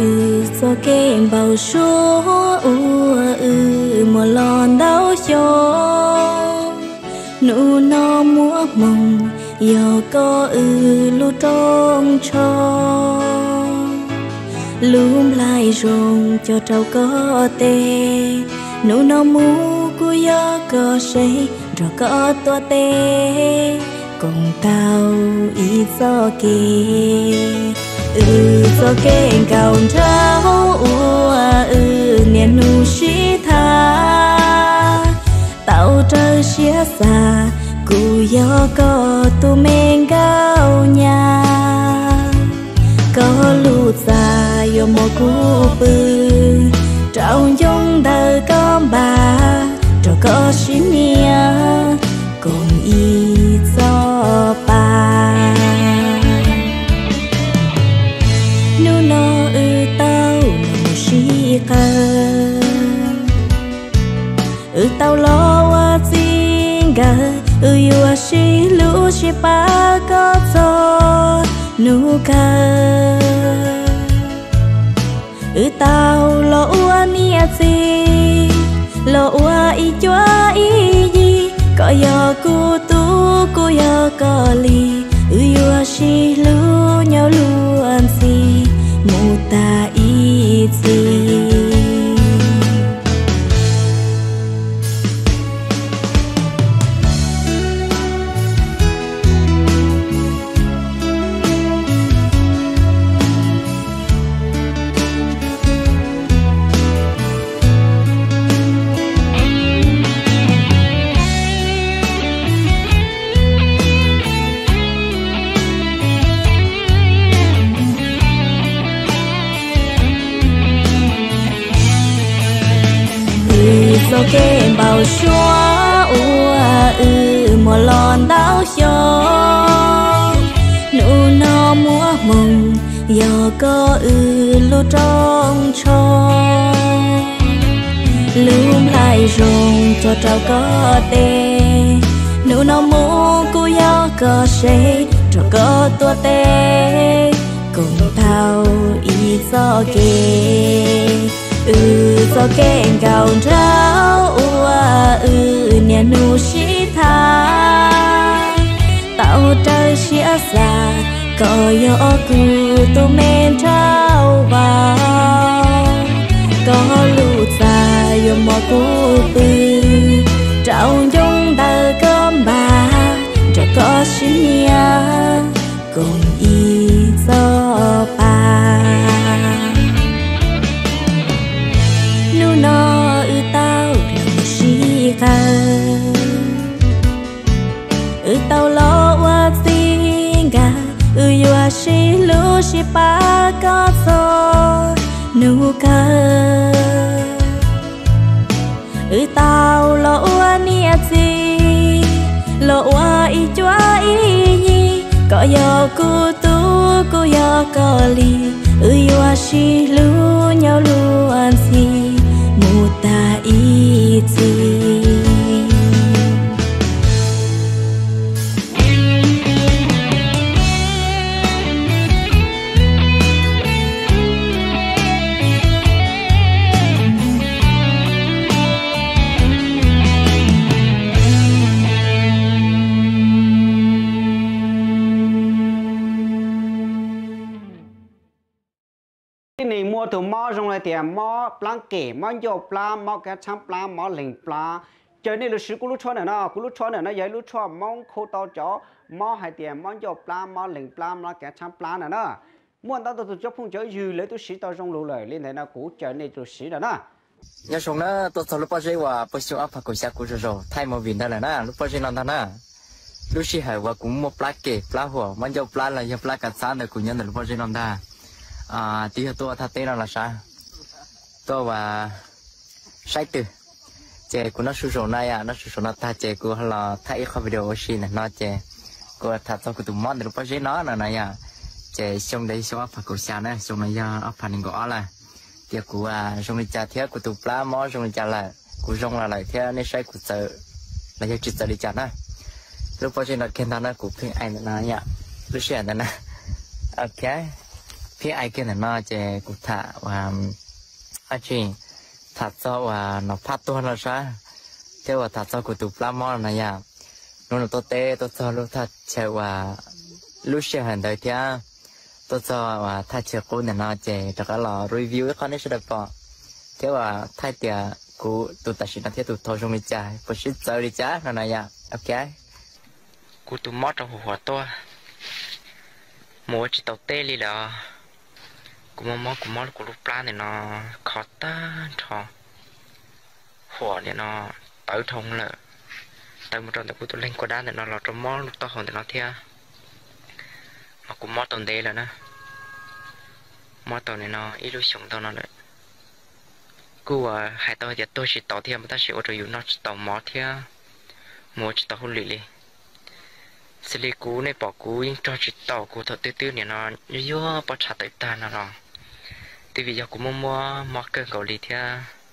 Wb txoj kev npau suav uas wb muaj los ntau xyoo, hnub no muaj hmoo yog koj wb lub rooj tsho. Lub nplaig zoo cog rau koj tes, hnub no mus kuv yog koj se, nrog koj tuaj tes koom tau ib txoj kev. Wb txoj kev nkauj nraug uas wb niaj hnub sib tham, tau raws siab xav, kuv yog koj tus me nkauj nyab. Koj lub txaj yuav muab kuv pw, rau ncoo ntawm koj npab, rau koj sib nias koom ib txoj pa. Hnub no wb tau los mus sib qawm, wb tau los ua txij nkawm, wb yuav sib hlub sib pab kom txog hnub kawg. Wb tau los ua niam txiv, los ua ib cuab ib yig, koj yog kuv tub, kuv yog koj li, wb yuav sib hlub nyob luag ntxhi mus tag ib txhis. Wb txoj kev npau suav uas wb muaj los ntau xyoo, hnub no muaj hmoo yog koj wb lub rooj tsho. Lub nplaig zoo cog rau koj tes, hnub no mus kuv yog koj se, nrog koj tuaj tes koom tau ib txoj kev. Wb txoj kev nkauj nraug uas wb niaj hnub sib tham, tau raws siab xav, koj yog kuv tus me nraug vauv. Koj lub txaj yuav muab kuv pw, rau ncoo ntawm koj npab, nrog koj sib nias koom ib txoj pa. Hnub no wb tau los mus sib qawm, wb tau los ua txij nkawm, wb yuav sib hlub sib pab kom txog hnub kawg. Wb tau los ua niam txiv, los ua ib cuab ib yig, koj yog kuv tub, kuv yog koj li, wb yuav sib hlub nyob luag ntxhi mus tag ib txhis. Tib neeg muaj tus mob zoo li tias mob plab kem, mob ncauj plab, mob kav tshaab plab, mob leeg plab, caw nej lug siv kuv lub tshuaj ntawm no. Kuv lub tshuaj ntawm no yog ib lub tshuaj Moob khu tau cov mob hais tias mob ncauj plab, mob leeg plab, mob kav tshaab plab ntawm na. Muaj ntau tus cov phooj cov ywg lawv twb siv tau zoo lug lawm li ntawd no kuv caw nej lug siv ntawm na. Nyob zoo na, tuaj txog lub pob zeb uas pawg xyoo ob phav kaum xya kuv zog zaum thaij movie ntawd lawm na, lub pob zeb no ntag na. Lub sij hawm uas kuv muaj plab kem plab huam mob ncauj plab los yog plab kav tshaab ntawd kuv nyob ntawm lub pob zeb no ntag. Twb yog tuaj ua thaj teb no los sav, tuaj ua saib twg. Ces kuv noj su zaum no yom, noj su zaum no tag ces kuv los thaij ib qho video ua si ntawm no ces kuv tham txog kuv tus mob ntawm lub pob zeb no no na yom. Ces xyoo ntawd xyoo ob phav kaum xya na, xyoo no yog ob phav nees nkaum ob lawm. tias kuv zoo li cas thiab kuv tus plab mob zoo li cas lawm, kuv zoo los lawm thiab nej saib kuv txawv los yog tsis txawv li cas na. Lub pob zeb no kiag ntag na, kuv pheej aim ntawm no yom, lub sij hawm ntawm no. Ok, pheej aim kiag ntawm no ces kuv tham ua, ab tsi, tham txog uas nws phaj tuag no sab, thiab uas tham txog kuv tus plab mob no yom. Hnub no tuaj teb tuaj txog lub thaj chaw uas lub sij hawm ntawd thiab tuaj txog uas thaj chaw qub ntawm no ces rov qab los review ib qho nej sawv daws pom, thiab uas thaij tias kuv tus tam sim no thiab tus thaud zoo li cas, puas sib txawv li cas no na yom. Ok, kuv tus mob rau huv huam tuaj, mus ua tsis tau teb li lawm. Kuv mob mob, kuv mob kuv lub plab ntawm no khov tag nrho, huam ntawm no tawv dhau lawm, tawv mus rau ntawm kuv tus leeg kua dab ntawm no los rau mob lub taub hau ntawm no thiab. Mas kuv mob tau ntev lawm na, mob tau ntawm no ib lub xyoos ntau no lawm. Kuj uas hais tau tias tuag tsis tau thiab mas tab sis ua rau yus noj tsis tau mov thiab mus ua tsis tau hauj lwm li. Xws li kuv, nej pom kuv yeej rog tsis tau, kuv thaum twb twb nim no yuav yuav pob txha tawm tag no los twb vim yog kuv muaj muaj mob kawg nkaus li thiab.